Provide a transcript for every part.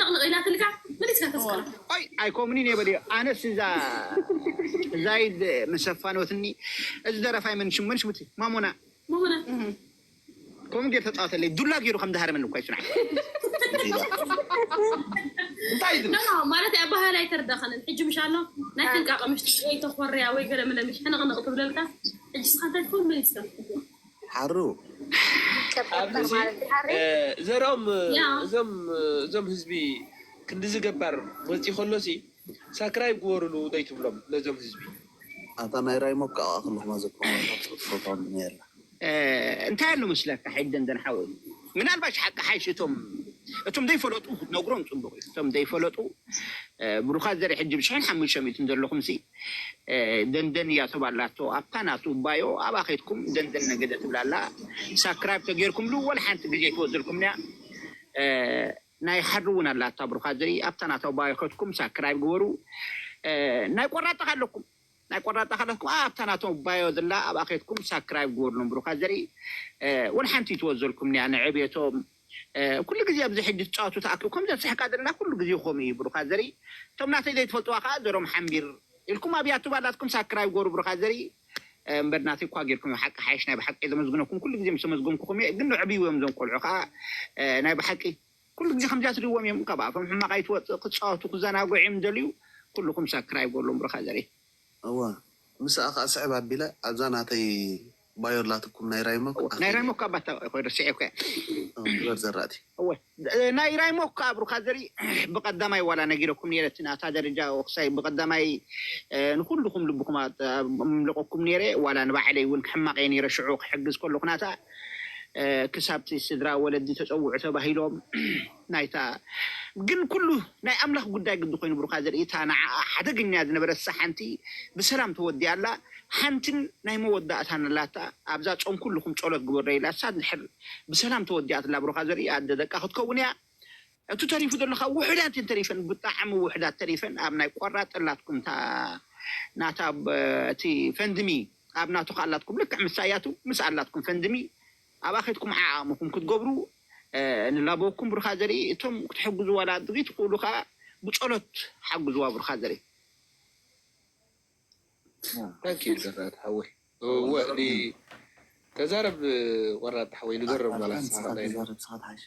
ነቕንቕ ኢላትልካ መሊስካ ተስቅላ ኣይ ኣይኮምኒን የበልዮ ኣነስ እዛ ዛይድ መሰፋኖትኒ እዚ ደረፋይ መን ሽሙ መን ሽሙቲ ማሞና መሆነ ከምኡ ገይሩ ተፃወተለይ ዱላ ገይሩ ከም ዝሃረመኒ እኳ ይስና እንታይ እዩ ዝብል? ኖ ማለት ኣባህል ኣይተርዳኸንን ሕጂ ምሻሎ ናይ ጥንቃቐ ምሽጢ ወይ ተኾርያ ወይ ገለ ምለ ምሽ ሕንቕንቕ ትብለልካ ሕጂ ስኻ እንታይ ትኾን መሊስካ ሓሩ ከበርበር ኣብዚ ማለት ድሓሪ እ፣ ዘርኦም ያ። እዞም እዞም ህዝቢ ክንዲ ዝገባር መፂ ከሎሲ ሳክራይብ ግበሩሉ ዘይትብሎም ነዞም ህዝቢ ኣታ ናይ ራይሞ ከዓ ክልኹማ ዘኮማታትፎታም የላ እንታይ ኣሎ መስለካ ሕጂ ደንደን ሓወይ ምናልባሽ ሓቂ ሓይሽ እቶም እቶም ዘይፈለጡ ክትነግሮም ፅቡቅ እዩ እቶም ዘይፈለጡ እ፣ ብሩኻት ዘርኢ ሕጂ ብሽሕን ሓሙሽተ ሚእትን ዘለኹም ሲ እ፣ ደንደን እያ ተባላቶ ኣብታ ናቱ ባዮ ኣብኣ ከይድኩም ደንደን ነገደ ትብላላ ሳክራይብ ተገይርኩምሉ ወላ ሓንቲ ግዜ ትወስደልኩም እያ እ፣ ናይ ሓሪ እውን ኣላታ ብሩኻት ዘርኢ ኣብታ ናታ ባዮ ከይድኩም ሳክራይብ ግበሩ እ፣ ናይ ቆራጣ ኣለኩም ናይ ቆራጣ ከለኩም ኣብታ ናቶም ባዮ ዘላ ኣብ ኣኼትኩም ሳክራይብ ግበርሎም ብሩካ ዘርኢ ወላ ሓንቲ ይትወዘልኩም ያ ንዕብየቶም ኩሉ ግዜ ኣብዚ ሕጂ ትጫወቱ ተኣኪብኩም ዘስሕቃ ዘለና ኩሉ ግዜ ከምኡ እዩ ብሩካ ዘርኢ እቶም ናተይ ዘይትፈልጥዋ ከዓ ዘሮም ሓምቢር ኢልኩም ኣብ ያቱብ ኣላትኩም ሳክራይብ ገሩ ብሩካ ዘርኢ እምበር ናተይ እኳ ጌርኩም ሓቂ ሓይሽ ናይ ብሓቂ ዘመስግነኩም ኩሉ ግዜ ምስ ተመስገንኩኹም እየ ግን ንዕብይዎም ዘም ቆልዑ ከዓ ናይ ብሓቂ ኩሉ ግዜ ከምዚኣ ትድዎም እዮም ካብ ኣፎም ሕማቕ ኣይትወፅእ ክፃወቱ ክዘናግዑ እዮም ደልዩ ኩልኹም ሳክራይብ ገርሎም ብሩካ ዘርኢ እዋ ምስኣ ከዓ ስዕብ ኣቢለ ኣብዛ ናተይ ባዮ ኣላትኩም ናይ ራይሞክ ናይ ራይሞክ ኣባታ ኮይዶ ስዒብካ ግበር ዘራእቲ እወ ናይ ራይሞክ ከዓ ብሩካ ዘርኢ ብቀዳማይ ዋላ ነጊረኩም ነረ እቲ ናታ ደረጃ ክሳይ ብቀዳማይ ንኩልኩም ልብኩም ምለቀኩም ነረ ዋላ ንባዕለይ እውን ክሕማቀ ነረ ሽዑ ክሕግዝ ከለኩ ናታ ክሳብቲ ስድራ ወለዲ ተፀውዑ ተባሂሎም ናይታ ግን ኩሉ ናይ ኣምላኽ ጉዳይ ግዲ ኮይኑ ብሩካ ዘርኢ እታ ንዓኣ ሓደገኛ ዝነበረት ሓንቲ ብሰላም ተወዲኣ ኣላ ሓንትን ናይ መወዳእታን ኣላታ ኣብዛ ፆም ኩልኩም ጸሎት ግበሩ ኢላ እሳ ድሕር ብሰላም ተወዲኣትላ ብሩካ ዘርኢ ኣደ ደቃ ክትከውን እያ እቱ ተሪፉ ዘለካ ውሕዳት እየን ተሪፈን ብጣዕሚ ውሕዳት ተሪፈን ኣብ ናይ ቆራጥ ኣላትኩም እታ ናታ እቲ ፈንድሚ ኣብ ናቱ ካላትኩም ልክዕ ምሳያቱ ምስ ኣላትኩም ፈንድሚ ኣብ ኣኼትኩም ዓዓቕምኹም ክትገብሩ ንላበወኩም ብሩኻ ዘርኢ እቶም ክትሕግዙ ዋላ ድጊ ትኽእሉ ከዓ ብፀሎት ሓግዝዋ ብሩኻ ዘርኢ ታንኪ ዘራት ሓወይ እወ ተዛረብ ቆራጥ ሓወይ ንገረብ ዋላ ተዛረብ ስኻ ትሓሽ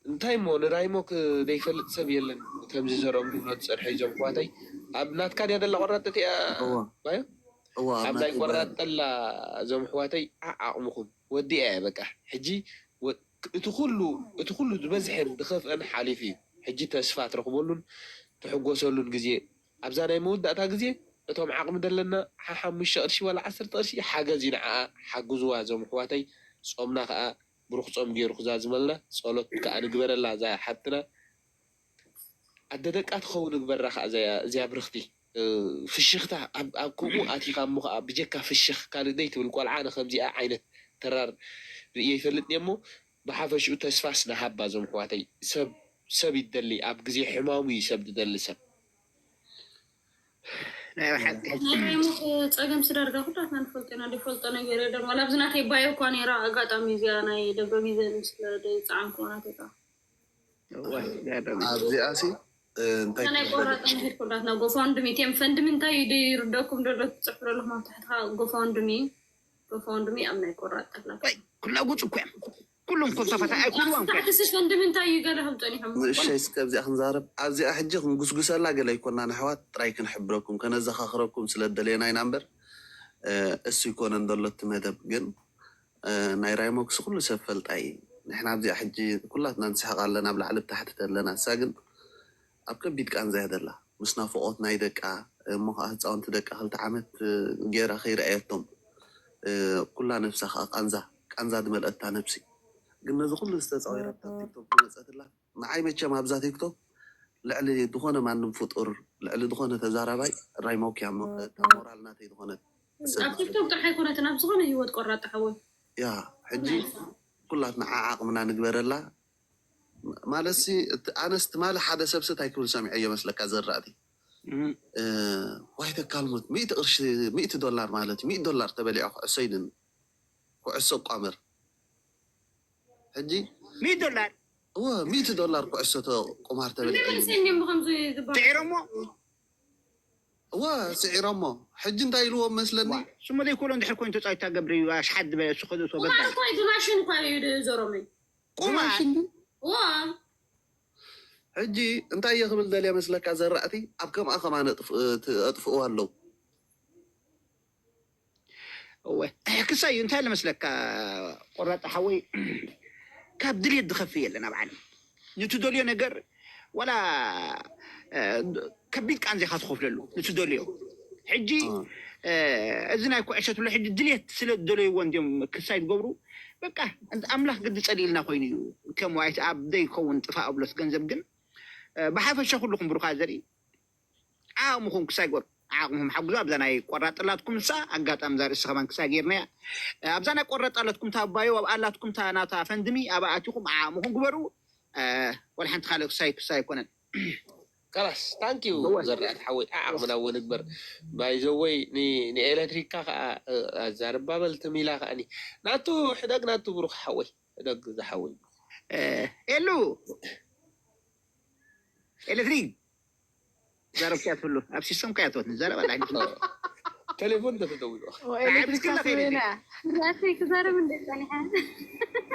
እንታይ እሞ ንራይሞክ ዘይፈልጥ ሰብ የለን ከምዚ ዘርኦም ዝብሎ ዝፀንሐ እዞም ኣሕዋተይ ኣብ ናትካ ድያ ደላ ቆራጥ እቲኣ እዋ ባዮ እዋ ኣብ ኣብ ናይ ናተይ ቆራጥ ጠላ እዞም ኣሕዋተይ ዓዓቕምኹም ወዲኣ እያ በቃ ሕጂ ወ- እቲ ኩሉ እቲ ኩሉ ዝበዝሐን ዝኸፍአን ሓሊፉ እዩ ሕጂ ተስፋ ትረኽበሉን ትሕጎሰሉን ግዜ ኣብዛ ናይ መወዳእታ ግዜ እቶም ዓቕሚ ዘለና ሓሓሙሽተ ቅርሺ ዋላ ዓሰርተ ቅርሺ ሓገዝ እዩ ንዓኣ ሓግዝዋ እዞም ኣሕዋተይ ፆምና ከዓ ብሩክ ጾም ገይሩ ክዛዝመልና ጸሎት ከኣ ንግበረላ እዛ ሓብትና ኣደ ደቃ ትኸውን ንግበራ ከኣ እዚኣ እዚኣ ብርኽቲ ፍሽኽታ ኣብ ኣብ ከምኡ ኣቲኻ እሞ ከኣ ብጀካ ፍሽኽ ካልእ ደይ ትብል ቆልዓ ንከምዚኣ ዓይነት ተራር ርእየ ይፈልጥ እየ እሞ ብሓፈሽኡ ተስፋስ ንሃባ እዞም ኣሕዋተይ ሰብ ሰብ ይደሊ ኣብ ግዜ ሕማሙ እዩ ሰብ ዝደሊ ሰብ ናይ ብሓቂ ናይ ራይሞክ ፀገም ስዳርጋ ኩላትና ንፈልጦ ኢና ዘይፈልጦ ነገር የለን ዋላ ኣብዚ ናተይ ባዮ እኳ ነይራ ኣጋጣሚ እዚኣ ናይ ደብረ ቢዘን ስለ ዘይፀዓንኩ ናተይ ከዓ እዋ፣ ገረመኝ። ኣብዚኣ ሲ እንታይ ናይ ቆራጠ ንሄድ ኮዳትና ጎፋንድሚ ቴም ፈንድሚ እንታይ እዩ ይርደኩም ደሎ ትፅሕፍረሉ ማብታሕትካ ጎፋንድሚ ጎፋንድሚ ኣብ ናይ ቆራጥ ጠፍላካ ወይ፣ ኩላ ጉፅ እኮ እዮም ኩሎም ኮም ተፈታ ኣይኮንዋን እኮ እዮም። ታሕቲ ሲ ፈንድሚ እንታይ እዩ ገለ ከም ፀኒሖም ንእሸይ እስከ ኣብዚኣ ክንዛረብ ኣብዚኣ ሕጂ ክንጉስጉሰላ ገለ ኣይኮና ንኣሕዋት ጥራይ ክንሕብረኩም ከነዘኻኽረኩም ስለ ደለየና ኢና እምበር እ፣ እሱ ይኮነን ዘሎ እቲ መደብ ግን እ፣ ናይ ራይሞክስ ኩሉ ሰብ ፈልጣ እዩ ንሕና ኣብዚኣ ሕጂ ኩላትና ንስሕቕ ኣለና ኣብ ላዕሊ ታሕቲ ተለና እሳ ግን ኣብ ከቢድ ቃንዛ እያ ዘላ ምስ ናፍቖት ናይ ደቃ እሞ ከዓ ህፃውንቲ ደቃ ክልተ ዓመት እ፣ ገይራ ከይረኣየቶም እ፣ ኩላ ነብሳ ከዓ ቃንዛ ቃንዛ ዝመልአታ ነብሲ ግን ነዚ ኩሉ ዝተፃወረ ኣብታ ቲክቶክ ዝመፀትላ ንዓይ መቸም ኣብዛ ቲክቶክ ልዕሊ ዝኾነ ማንም ፍጡር ልዕሊ ዝኾነ ተዛራባይ ራይሞክ እያ እሞ እታ ሞራል ናተይ ዝኾነት ሰብ ኣብ ቲክቶክ ጥራሕ ኣይኮነትን ኣብ ዝኾነ ህይወት ቆራጥ ሓወይ ያ ሕጂ ኩላትና ዓዓቕምና ንግበረላ ማለትሲ እቲ ኣነስ ትማሊ ሓደ ሰብሲ እንታይ ክብል ሰሚዐዮ መስለካ ዘራእቲ እም፣ እ፣ ዋይ ተካልሙት ሚእቲ ቅርሺ ሚእቲ ዶላር ማለት እዩ ሚእቲ ዶላር ተበሊዖ ኩዕሶ ኢልኒ ኩዕሶ ቋምር ሕጂ ሚእቲ ዶላር እወ፣ ሚእቲ ዶላር ኩዕሶ ተ-፣ ቁማር ተበሊዐ። እንዴት ሰኞም ከምዚ ዝባል ስዒሮሞ እወ፣ ስዒሮሞ። ሕጂ እንታይ ኢልዎም መስለኒ? ስሙ ዘይኮሎ እንድሕር ኮይኑ ተፃዊታ ገብር እዩ ኣሽሓት ዝበለ እሱ ከዚ እሱ በዳ ቁማር እኮ እዩ፣ ብማሽን እኮ እዩ ዘሮመይ። ቁማር ዋ ሕጂ እንታይ እየ ክብል ደልየ መስለካ? ዘራእቲ ኣብ ከምኣ ከማን ኣጥፍ-፣ ት-፣ ኣጥፍእዋ ኣለዉ። እወ ክሳይ እዩ እንታይ ለመስለካ ቆራጣ ሓወይ ካብ ድልየት ዝኸፍእ የለን ኣብ ዓለም ንትደልዮ ነገር ዋላ እ፣ ከቢድ ቃንዛ ኢኻ ትኸፍለሉ ንትደልዮ ሕጂ እ፣ እዚ ናይ ኩዕሾ ትብሎ ሕጂ ድልየት ስለ ዝደለይዎ እንዲዮም ክሳይ ዝገብሩ በቃ ኣምላኽ ግዲ ጸሊእልና ኮይኑ እዩ ከም ዋይት ኣብ ዘይከውን ጥፋ ኣብሎስ ገንዘብ ግን እ፣ ብሓፈሻ ኩልኩም ብሩኻ ዘርኢ ዓቕምኹም ክሳይ ገሩ ዓቕምኹም ሓግዙ ኣብዛ ናይ ቆራጥላትኩም ንሳ ኣጋጣሚ እዛ ርእሲ ከማን ክሳይ ጌርናያ ኣብዛ ናይ ቆረጣለትኩም ታባዮ ኣብ ኣላትኩም ታ ናታ ፈንድሚ ኣብ ኣቲኹም ዓቕምኹም ግበሩ እ፣ ወላ ሓንቲ ካልእ ክሳይ ክሳይ ኣይኮነን ካላስ ታንኪዩ እወ። ዘርኣት ሓወይ ዓቕምና እወ ንግበር ባይዘወይ ንኤሌክትሪክካ ከዓ ኣዛርባ በልትም ኢላ ከዓኒ ናቱ ሕደግ ናቱ ብሩክ ሓወይ ሕደግ ዝሓወይ እ፣ ኤሉ ኤሌክትሪክ ዛረብካ ትብሉ ኣብ ሲስተም ከያ ትወት ንዛረብ ኣላ ቴሌፎን ተተደዊሉ ኤሌክትሪክ ክዛረብ ኣስበና ዛቲ ክዛረብ እንደ ጸኒሐ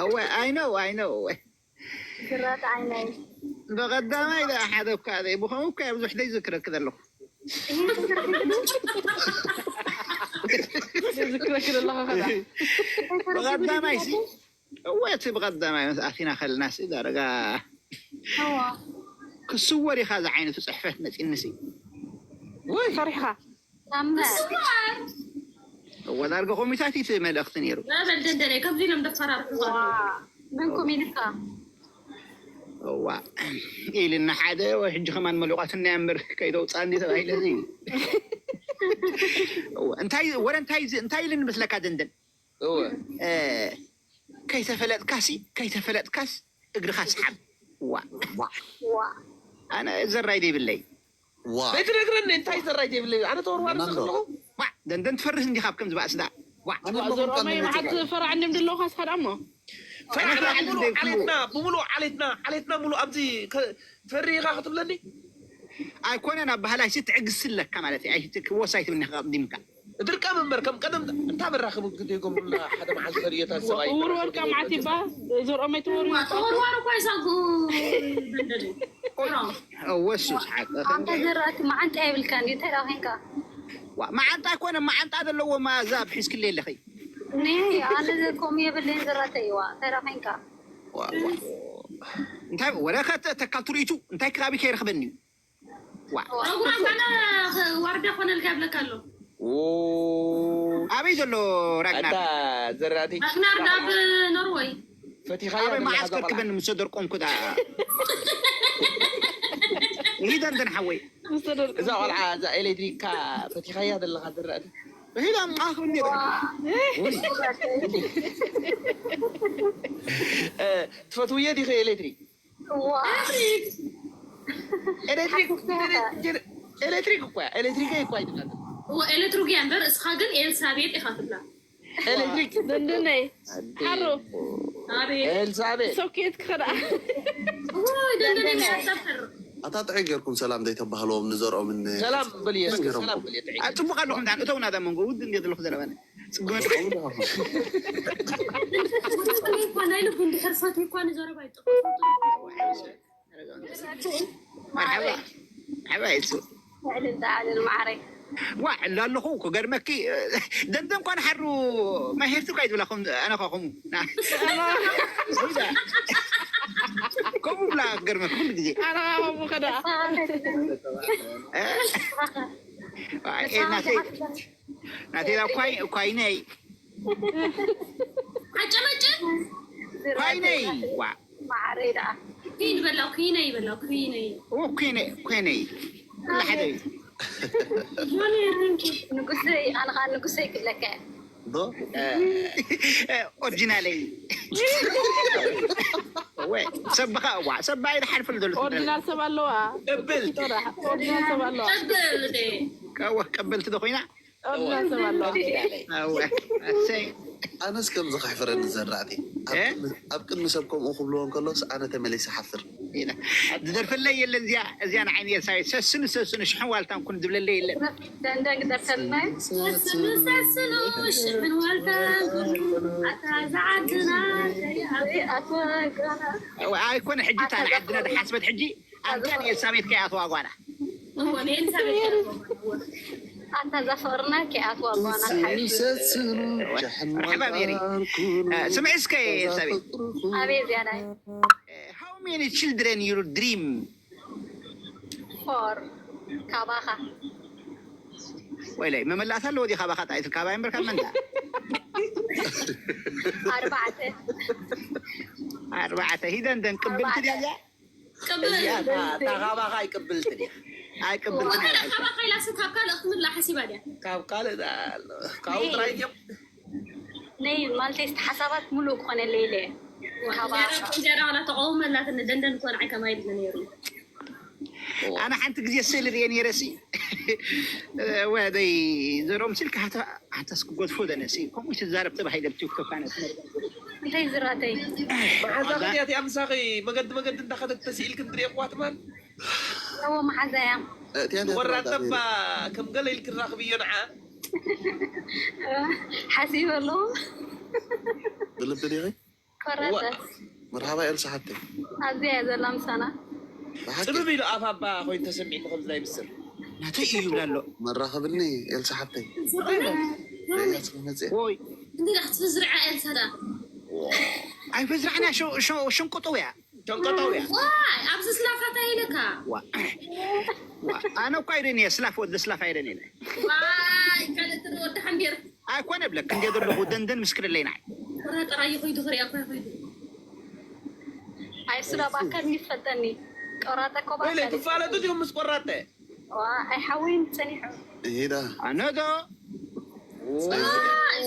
ኣወ ኣይነው ኣይነው ግራት ዓይነይ ብቐዳማይ ደኣ ሓደ እኳ ዘይብኸም እኳ ብዙሕ ዘይዝክረክ ዘለኹ ዝክረክ ዘለኻ ከዳ ብቐዳማይ ሲ እወ እቲ ብቐዳማይ ምስ ኣቲና ከለና ሲ ዳረጋ እዋ ክስወር ኢኻ እዚ ዓይነቱ ፅሕፈት መፂንሲ ፈሪሕኻ ታምር እወ ዳርጋ ኮሚታት እቲ መልእኽቲ ነይሩ በል ደንደለይ ከምዚ ኢሎም ደፈራርሑ መንኩም ኢልካ እዋ ኢልና ሓደ ወይ ሕጂ ከማን መሊቋትና እምበር ከይተውፃእኒ ተባሂለ እዚ እዩ እወ እንታይ ወረ እንታይ እዚ- እንታይ ኢልኒ መስለካ ደንደን እወ እ፣ ከይተፈለጥካሲ ከይተፈለጥካስ እግርኻ ስሓብ ዋ ዋ ኣነ ዘራይ ዘይብለይ ዋ ዘይትነግረኒ እንታይ ዘራይ ዘይብለይ ኣነ ተወርዋሪ መን ዶ? ዘለኹ ዋ ደንደን ትፈርህ እንዲኻ ኣብ ከምዚ ባእስዳ ዋ ኣነ እኮ ዘርኦመይ ከምዚ መዓት ፈራዕ እንድም ድለኹ ካስኻ ደኣ እሞ ፈራዕና ፈራዕና ሙሉ ዘይብሉ። ዓሌትና ብሙሉ ዓሌትና ዓሌትና ሙሉ ኣብዚ ከ- ፈሪኻ ክትብለኒ ኣይኮነን ኣብ ባህላይሲ ትዕግስቲ ኣለካ ማለት እዩ ኣይትክ- ወሳይ ትብኒ ከቕዲምካ ድርቀም እምበር ከም ቀደም እንታ በራኽቡ ግደ ይገብሩና ሓደ መዓልቲ ፈርየታ ሰብኣይ ውርወርካ መዓት ይባ ዘርኦመይ ተወርዩ ተወርዋር እኮ ይሳጉ ደንደለይ ወሱ ሓቂ ኣንተ ዘራእቲ መዓንጣ የብልካ እንዲ እንታይ ዳ ኮንካ ዋ፣ መዓንጣ ኣይኮነ መዓንጣ ዘለዎ ማዛ ኣብ ሒዝክለ ኣለኺ ኒ ኣነ ከምኡ የብለይን ዘራእቲ እይዋ እንታይ ዳ ኮንካ ዋ፣ ዋ። እንታይ ወረ ከ ተ- ተካል ትርኢቱ እንታይ ክራቢ ከይረኽበኒ እዩ ዋ ፕሮግራም ኣነ ዋርድያ ኮነልካ ይብለካ ኣሎ ኣበይ ዘሎ ራግናር ኣታ ዘራእቲ ራግናር ናብ ኖርወይ ፈቲኻያ ኣበይ ዘለኻ መዓስከር እዛ ቆልዓ። ክበን ምስ ተደርቆምኩ ዳ ይደንደን ሓወይ እዛ ቆልዓ እዛ ኤሌክትሪክካ ፈቲኻያ ዘለኻ ዘራእቲ ሂዳ ማኽብኒ እ፣ ትፈትውዮ ዲኸ ኤሌክትሪክ ኤሌክትሪክ ኤሌክትሪክ እኮ እያ ኤሌክትሪክ እኮ ኣይትናት እወ ኤሌክትሪክ እያ እምበር እስኻ ግን ኤልሳቤጥ ኢኻ ትብላ ኤሌክትሪክ ደንደነይ ሓሩ ኣቤት ኤልሳቤጥ ሶኬት ክኸዳ እወ ደንደነይ መያሳፍር ኣታ ጥዑይ ጌርኩም ሰላም ዘይተባህልዎም ንዘርኦምን ሰላም በልየ እስኪ ገረምኩም። ሰላም በልየ ጥዑይ ኣፅቡቅ ኣለኹም ዳን እተው ናዳ መንጎ ውድ እንዴት ኣለኹ ዘለበነ እኳ ናይ ልቡ እንድሕር ፈትዩ እኳ ንዘረባ ይጠቐ መርሓባ መርሓባ ይሱ ዕልል ዳዕልል ማዕረይ ዋ ዕላ ኣለኹ ክገርመኪ ደንደን ኳ ንሓሩ ማይ ሄርቲ ኳ ይትብላ ከም ኣነ ኳ ከምኡ ከምኡ ብላ ክገርመኪ ኩሉ ግዜ ኣነ ከምኡ ከዳ ናተይ ናተይ ኳይነይ ዓጨመጭ ኳይነይ ዋ ማዕረይ ደኣ ኩይን በላ ኩይነይ በላ ኩይነይ ኩይነይ ኩይነይ ኩሉ ሓደ እዩ ንጉሰይ ኣነ ከዓ ንጉሰይ ክብለካ እየ ዶ ኦሪጂናለይ ወይ ሰብኻ እዋ ሰብኣይ ዝሓልፈሉ ዘሎ ኦሪጂናል ሰብ ኣለዋ እብል ኦሪጂናል ሰብ ኣለዋ ቀብል ቀወ ቀበልቲ ዶ ኮይና ኦሪጂናል ሰብ ኣለዋ እወ እሰይ ኣነስ ከምዚ ከሕፍረኒ ዘራእቲ ኣብ እ? ቅድሚ- ኣብ ቅድሚ ሰብ ከምኡ ክብልዎ እንከሎስ ኣነ ተመሊሰ ሓፍር። ዝደርፈለይ የለን። እዚኣ እዚኣ ንዓይኒ ኤልሳቤጥ ሰስኑ ሰስኑ ሽሕን ዋልታን ኩን ዝብለለይ የለን። ደንደግ ደርፈልናይ ሰስኑ ሰስኑ ሽሕን ዋልታን ኩኑ ኣታ ዝዓድና ኣትዋጋ ኣይኮነ ሕጂ እታ ንዓድና ዝሓስበት ሕጂ ኣንታ ንኤልሳቤጥ ከይኣትዋ ጓና እሞ ንኤልሳቤጥ ኣታ ዛፈቅርና ከይኣትዋ ጓና ሓይሽ ሰስኑ ሸሕን መርሓባ ሜሪ። ዋልታን ኩኑ ስምዒ እስከ ኤልሳቤጥ። ተዛፈቅርኩም። ኣቤት ዝያዳይ How many children you dream? ፎር ካባኻ ወይለይ መመላእታ ኣለዎ ዲ ካባኻ ጣይት ካባይ እምበር ካብ መንታ ኣርባዕተ ኣርባዕተ ሂደን ደን ቅብልቲ ድያ እዚኣ? ቅብል እዚኣ እታ እታ ካባኻ ኣይቅብልትን እያ። ኣይቅብልትን እያ። ካባኻ ኢላስ ካብ ካልእ ክትምላ ሓሲባ ድያ? ካብ ካልእ ዳ- ካብኡ ጥራይ ድዮም ነይ ማለተይ እቲ ሓሳባት ሙሉእ ክኾነለይ ኢለ እየ። ካባ እንጀራ ዋላ ተቃውሞ ኣላትኒ ደንደን እኮ ንዓይ ከማይ ኢልኒ ነይሩ። ኣነ ሓንቲ ግዜ ስእሊ ርየ ነይረ ሲ ወደይ ዘርኦም ስልኪ ሓታ ሓታስ ክገድፎ ደነ ሲ ከምኡ ትዛረብ ተባሂለ ብ ቲክቶክ ኣነ እንታይ ዝራተይ መሓዛ ከድያ እቲኣ ምሳኺ መገዲ መገዲ እንዳኸደት ተስኢልክን ትሪእኽዋ ትማል እዎ መሓዛ እያ። እቲኣን እያ ወራተባ ትራዳእ ከም ገለ ኢልክን ራኽብዮ ንዓ ሓሲበ ኣለኹ ብልቢ ዲኺ? ቆረጠ መርሓባ ኤልሳ ሓተይ። ኣብዚያ እያ ዘላ ምሳና። ብሓቂ ጽብብ ኢሉ ኣፍ ኣባ ኮይኑ ተሰሚዕኒ ከምዚ ናይ ብስር ናተይ እዩ ይብላ ኣሎ። መራኸብኒ ኤልሳ ሓተይ። ስርዑኒ ኤልሳ መጽእ። ወይ እንዲዳ ክትፍዝርዓ ኤልሳ ዳ ኣይፈዝራዕና ሸንቁጡ እያ። ሸንቀጠው እያ ዋይ ኣብዚ ስላፋታ ኢለካ ዋ ዋ ኣነ እኮ ኣይደን እየ ስላፍ ወዲ ስላፍ ኣይደን እየ ዋይ ካልእቲ ወዲ ሓንቢር ኣይኮነ ብለክ እንደ ዘለኹ ደንደን ምስክር ኣለይ ንዓይ ቆራጠራ ይኸይዱ ክሪኣ እኮ ይኸይዱ ኣይ እሱ ዳ ብኣካል ይፈልጠኒ። ቆራጠ እኮ ወይለ ብኣካል ትፋለጡ ዲኹም ምስ ቆራጠ ዋ፣ ኣይ ሓወይን ጸኒሑ ይሄዳ ኣነዶ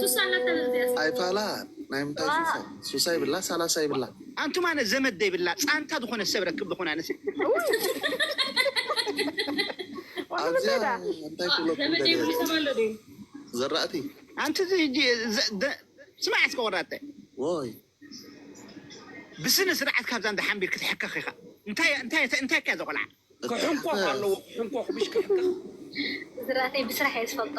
ሱሳ እናተለልያ ኣይፋላ ናይ ምንታይ ሱሳ ሱሳ ይብላ ሳላሳ ይብላ ኣንቱም ኣነ ዘመድ ዘይብላ ፃንታ ዝኾነ ሰብ ረክብ ዝኾነ ኣነስ ኣብዚኣ እንታይ ክብለኩም ዘመድ ደልየ ይብሉ ሰማሎ ድዩ ዘራእቲ ኣንቲ እዚ ሕጂ ዘ- ደ- ስማዕ እስከ ወራተ ወይ ብስነ ስርዓት ካብዛ እንዳ ሓንቢር ክትሕከኽ ኢኻ እንታይ እንታይ እንታይ ከያ ዘቆልዓ ክሕንኮኽ ኣለዎ ክሕንኮኽ ምሽ ክሕከኽ ዝራተይ ብስራሕ እየ ዝፈልጦ።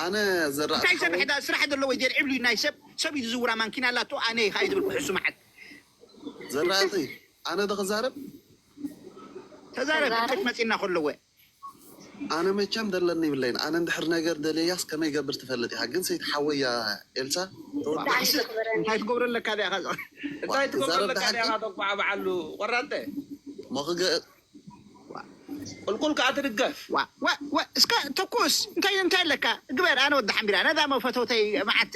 ኣነ ዘራእቲ እንታይ ሰብ ሕዳ ስራሕ ዘለዎ ይደልዕብሉ ናይ ሰብ ሰብ እዩ ዝዝውራ ማንኪና ኣላቶ ኣነ ኢኻ እዩ ዝብል ኩሕሱ መዓት ዘራእቲ ኣነ ዶ ክዛረብ ተዛረብ ተዛረብ። እንተት መፂና ከለወ ኣነ መቸም ደለኒ ይብለይን ኣነ እንድሕር ነገር ደልያስ ከመይ ገብር ትፈልጥ ኢኻ ግን ሰይቲ ሓወያ ኤልሳ ብጣዕሚ ዘኽብረኒ። እንታይ ትገብረለካ ዲኻ እንታይ ትዛረብ ትገብረለካ ብሓቂ? ዲኻ ተቋዕ በዓሉ ቆራጠ ሞኽገ ቁልቁል ከዓ ትድገፍ ዋ ዋ ዋ እስከ ተኩስ እንታይ እንታይ ኣለካ ግበር ኣነ ወዲ ሓንቢራ ነዛ መፈተውተይ መዓት